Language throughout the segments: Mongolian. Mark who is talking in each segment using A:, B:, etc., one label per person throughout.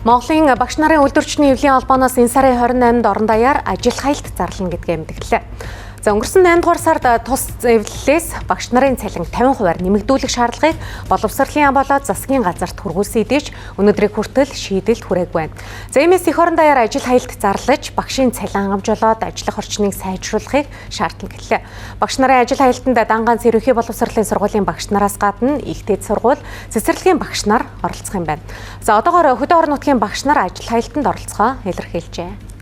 A: Монголын багш нарын үйлдвэрчний эвлийн холбооноос энэ сарын 28-нд орон даяар ажил хаялт зарлана гэдгээ мэдгэлээ. За өнгөрсөн 8 дугаар сард тус эвлэлээс багш нарын цалин 50%-аар нэмэгдүүлэх шаардлагыг боловсролын яам болоод засгийн газарт хүргүүлсэн хэдий ч өнөөдрийг хүртэл шийдэлд хүрээгүй байна. За иймээс эх орон даяар ажил хаялт зарлаж багшийн цалин хангамж болоод ажиллах орчныг сайжруулахыг шаардна гэлээ. Багш нарын ажил хаялтанд дан ганц ерөнхий боловсролын сургуулийн багш нараас гадна их дээд сургууль, цэцэрлэгийн багш нар оролцох юм байна. За одоогоор хөдөө орон нутгийн багш нар ажил хаялтанд оролцохоо илэрхийлжээ.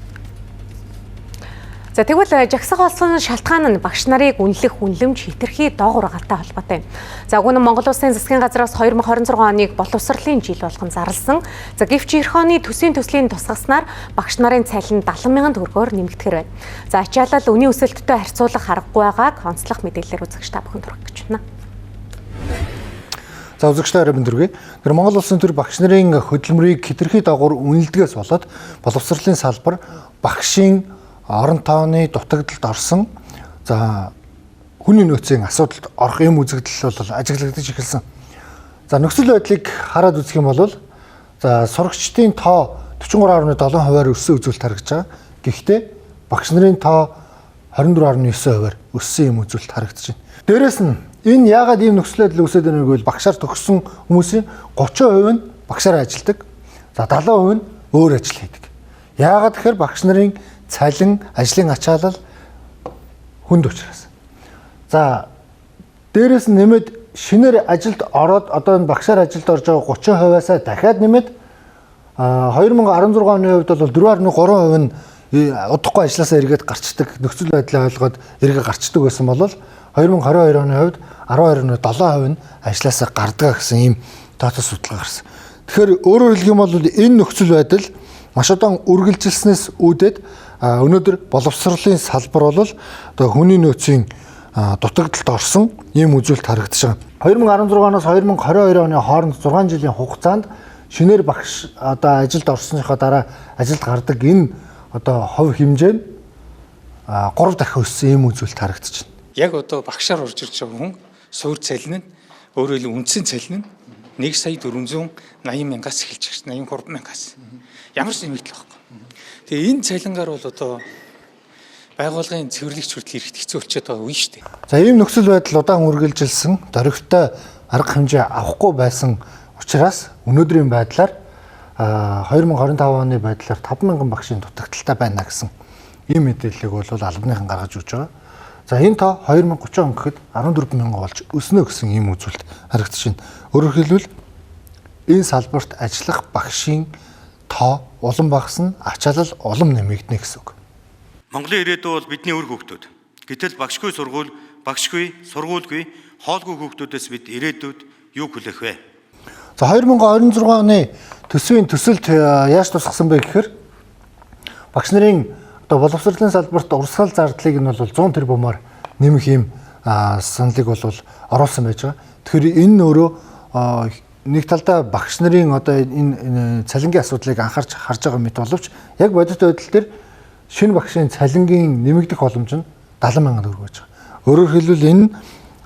A: За тэгвэл жагсах болсон шалтгаан нь багш нарыг үнэлэх үнэлэмж хэтэрхий доогуур байгаатай холбоотой юм. За уг нь Монгол Улсын засгийн газраас 2026 оныг боловсролын жил болгон зарласан. За гэвч эх оны төсвийн төслийн тусгаснаар багш нарын цалин 70 мянган төгрөгөөр нэмэгдэхэр байна. За ачаалал үнийн өсөлттэй харьцуулах аргагүй байгааг онцлог мэдээллээр үзэгч та бүхэнд хүргэх гэж байна.
B: За үзэгчдээ орой мэнд хүргэе. Тэр Монгол Улсын төр багш нарын хөдөлмөрийг хэтэрхий доогуур үнэлдгээс болоод боловсролын салбар багшийн орон тооны дутагдалд орсон, за хүний нөөцийн асуудалд орох юм үзэгдэл бол ажиглагдаж эхэлсэн. За нөхцөл байдлыг хараад үзэх юм бол за сурагчдын тоо 43.7%-аар өссөн үзүүлэлт харагдаж байгаа. Гэхдээ багш нарын тоо 24.9%-аар өссөн юм үзүүлэлт харагдаж байна. Дээрээс нь энэ яагаад ийм нөхцөл байдал үүсээд байна гэвэл багшаар төгссөн хүмүүсийн 30% нь багшаар ажилладаг. За 70% нь өөр ажил хийдэг. Яагаад гэхээр багш нарын цалин, ажлын ачаалал хүнд учраас. За дээрээс нь нэмээд шинээр ажилд ороод одоо энэ багшаар ажилд орж байгаа 30%-аас дахиад нэмээд 2016 оны хувьд бол 4.3% нь удахгүй ажилласаа эргээд гарчдаг, нөхцөл байдлаа ойлгоод эргээ гарчдаг байсан бол 2022 оны хувьд 12.7% нь ажилласаа гардаг гэсэн ийм тооцоо судалгаа гарсан. Тэгэхээр өөрөөр хэлэх юм бол энэ нөхцөл байдал маш удаан үргэлжилснээс үүдээд өнөөдөр боловсролын салбар бол одоо хүний нөөцийн дутагдалд орсон ийм үзүүлэлт харагдаж байгаа. 2016 оноос 2022 оны хооронд 6 жилийн хугацаанд шинээр багш одоо ажилд орсныхоо дараа ажилд гардаг энэ одоо хувь хэмжээ нь 3 дахин өссөн ийм үзүүлэлт харагдаж байна.
C: Яг одоо багшаар орж ирж байгаа хүн суур цалин нь, өөрөөр хэлбэл үндсэн цалин нь 1 сая 480 мянгаас эхэлж байгаа 83 мянгаас. Ямар ч нэмэгдэл байхгүй. Тэгээ энэ цалингаар бол одоо байгууллагын цэвэрлэгч хүртэл ирэхэд хэцүү болчиход байгаа үе шүү дээ.
B: За ийм нөхцөл байдал удаан үргэлжилсэн, дөрвтэй арга хэмжээ авахгүй байсан учраас өнөөдрийн байдлаар 2025 оны байдлаар 5000 багшийн дутагдaltaй байна гэсэн ийм мэдээллийг бол албаныхан гаргаж өгч байгаа. За энэ тоо 2030 он гэхэд 14 мянган болж өснө гэсэн ийм үзүүлэлт харагдаж байна. Өөрөөр хэлбэл энэ салбарт ажиллах багшийн тоо улам багасна, ачаалал улам нэмэгдэнэ гэсэн үг.
D: Монголын ирээдүй бол бидний үр хүүхдүүд. Гэтэл багшгүй сургууль, багшгүй, сургуульгүй, хоолгүй хүүхдүүдээс бид ирээдүйд юу хүлээх вэ?
B: За 2026 оны төсвийн төсөлд яаж тусгасан бэ гэхээр багш нарын одоо боловсролын салбарт урсгал зардлыг нь бол 100 тэрбумаар нэмэх ийм саналыг бол оруулсан байж байгаа. Тэгэхээр энэ нь өөрөө нэг талдаа багш нарын одоо энэ цалингийн асуудлыг анхаарч харж байгаа мэт боловч яг бодит байдал дээр шинэ багшийн цалингийн нэмэгдэх боломж нь 70 мянган төгрөг байж байгаа. Өөрөөр хэлбэл энэ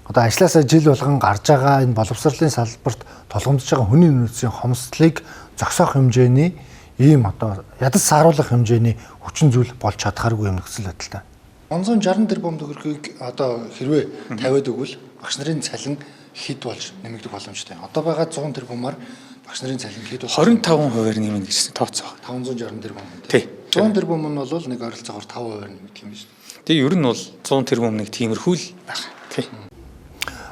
B: одоо ажлаасаа жил болгон гарч байгаа энэ боловсролын салбарт толгомдож байгаа хүний нөөцийн хомсдлыг зогсоох хэмжээний ийм одоо ядаж сааруулах хэмжээний хүчин зүйл болж чадхааргүй юм нөхцөл байдалтай. 160 тэрбум төгрөгийг одоо хэрвээ тавиад өгвөл багш нарын цалин хэд болж нэмэгдэх боломжтой. Одоо байгаа 100 тэрбумаар багш нарын цалин хэд болж
C: 25%-аар нэмнэ гэсэн тооцоо.
B: 560 тэрбум.
C: Тий.
B: 100 тэрбум нь бол нэг ойролцоогоор 5%-аар нэмэгдэх юм байна шүү дээ.
C: Тэгээ ер нь бол 100 тэрбум нэг тиймэрхүү л байх. Тий.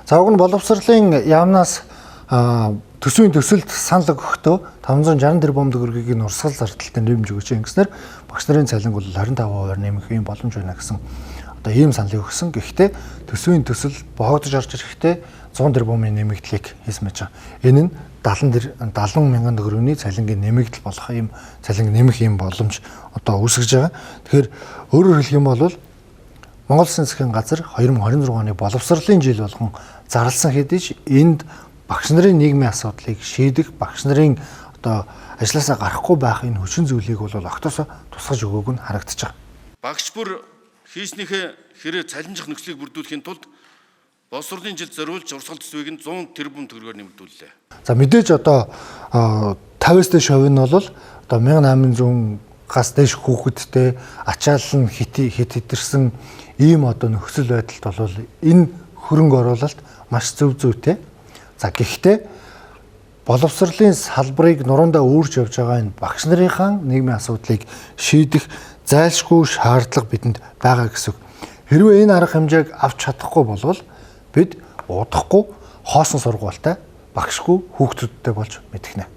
B: За уг нь боловсролын яамнаас төсвийн төсөлд санал өгөхдөө 560 тэрбум төгрөгийг нь урсгал зардалтай нэмж өгөөч ингэснээр багш нарын цалинг бол 25%-аар нэмэх юм боломж байна гэсэн одоо ийм саналыг өгсөн. Гэхдээ төсвийн төсөл боогдож орж ирэхдээ 100 тэрбумын нэмэгдлийг хийсэн байж байгаа. Энэ нь 70 мянган төгрөгийн цалингийн нэмэгдэл болох ийм цалинг нэмэх ийм боломж одоо үүсгэж байгаа. Тэгэхээр өөрөөр хэлэх юм бол Монгол Улсын засгийн газар 2026 оны боловсролын жил болгон зарласан хэдий ч энд багш нарын нийгмийн асуудлыг шийдэх, багш нарын одоо ажилласаа гарахгүй байх энэ хүчин зүйлийг бол огтоосоо тусгаж өгөөг нь харагдаж байгаа.
D: Багш бүр хийснийхээ хэрээр цалинжих нөхцөлийг бүрдүүлэхийн тулд боловсролын жилд зориулж урсгал төсвийг нь 100 тэрбум төгрөгөөр нэмэгдүүллээ.
B: За мэдээж одоо 50-аас дээш хувь нь бол одоо 1800-аас дээш хүүхэдтэй ачаал нь хит хит хэтэрсэн ийм одоо нөхцөл байдалд бол энэ хөрөнгө оруулалт маш зөв зүйтэй. За, гэхдээ боловсролын салбарыг нуруундаа үүрж явж байгаа энэ багш нарынхаа нийгмийн асуудлыг шийдэх зайлшгүй шаардлага бидэнд байгаа гэсэн үг. Хэрвээ энэ арга хэмжээг авч чадахгүй болвол бид удахгүй хоосон сургуультай, багшгүй хүүхдүүдтэй болж мэдхнэ.